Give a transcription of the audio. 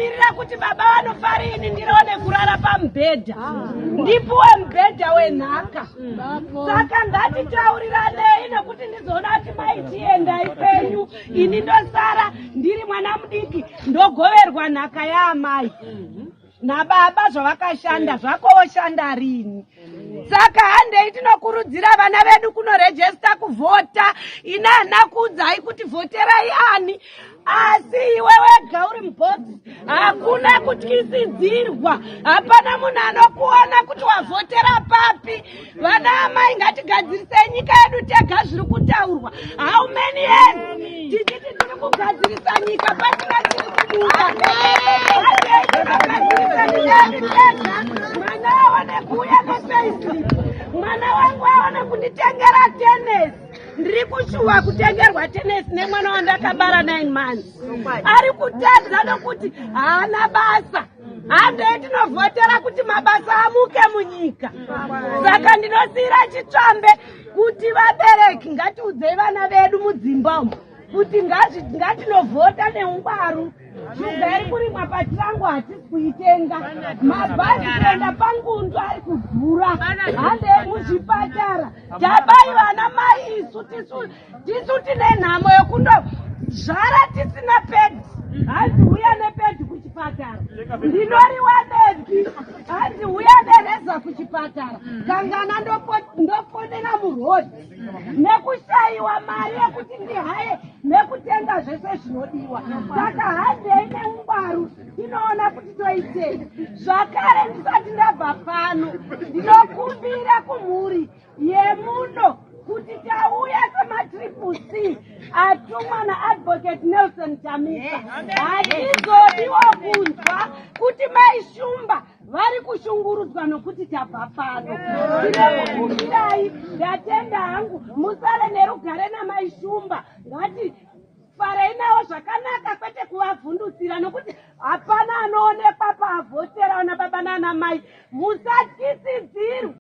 Ndakamirira kuti baba vanofa riini ndione kurara pamubhedha, ndipuwe mubhedha wenhaka. Saka ngatitauriranei, nekuti ndizoona kuti maitiendai kwenyu, ini ndosara ndiri mwana mudiki, ndogoverwa nhaka yaamai nababa zvavakashanda. Zvakovoshanda rini? Saka handei tinokurudzira vana vedu kunorejesta kuvhota. Ina hana kuudzai kuti vhoterai ani, asi iwe wega uri mubhokisi, hakuna kutyisidzirwa, hapana munhu anokuona kuti wavhotera papi. Vana amai, ngatigadzirisei nyika yedu tega. Zviri kutaurwa, how many years tichiti tiri kugadzirisa nyika, pasina tiri kubuda? Handei tinogadzirisa nyika yedu tega. Mwana aone kuuya nepayslip, mwana wangu aone kunditengera tenesi. Ndiri kushuwa kutengerwa tenesi nemwana wandakabara 9 months, ari kutadza nokuti haana basa. Handei tinovhotera kuti mabasa amuke munyika. Saka ndinosiyira chitsvambe kuti vabereki, ngatiudzei vana vedu mudzimba umu kuti ngatinovhota neungwaru. Shuga iri kurimwa pachirango, hatisi kuitenga. Mabhazi kuenda pangundu ari kudhura. Handei muzvipatara tabai. Vana mai, isu tisu tine nhamo yekundozvara tisina pad. Hanzi uya nepad kuchipatara, ndinoriwa nepi? Hanzi uya nereza kuchipatara, kangana ndoponera muroad nekushayiwa mari yekuti ndihaye nekutenga zvese zvinodiwa. Saka handei neungwaru, tinoona kuti toitei. Zvakare, ndisati ndabva pano, ndinokumbira kumhuri yemuno kuti tauya semaTriple C atumwa naAdvocate Nelson Chamisa. Hatizodiwo kunzwa kuti Maishumba vari kushungurudzwa nokuti tabva pano. Ndinokukumbirai, ndatenda hangu, musare nerugare naMaishumba. Ngati farei navo zvakanaka, kwete kuvavhundutsira, nokuti hapana anoonekwa paavhotera. Vana baba nana mai, musatyisidzirwa.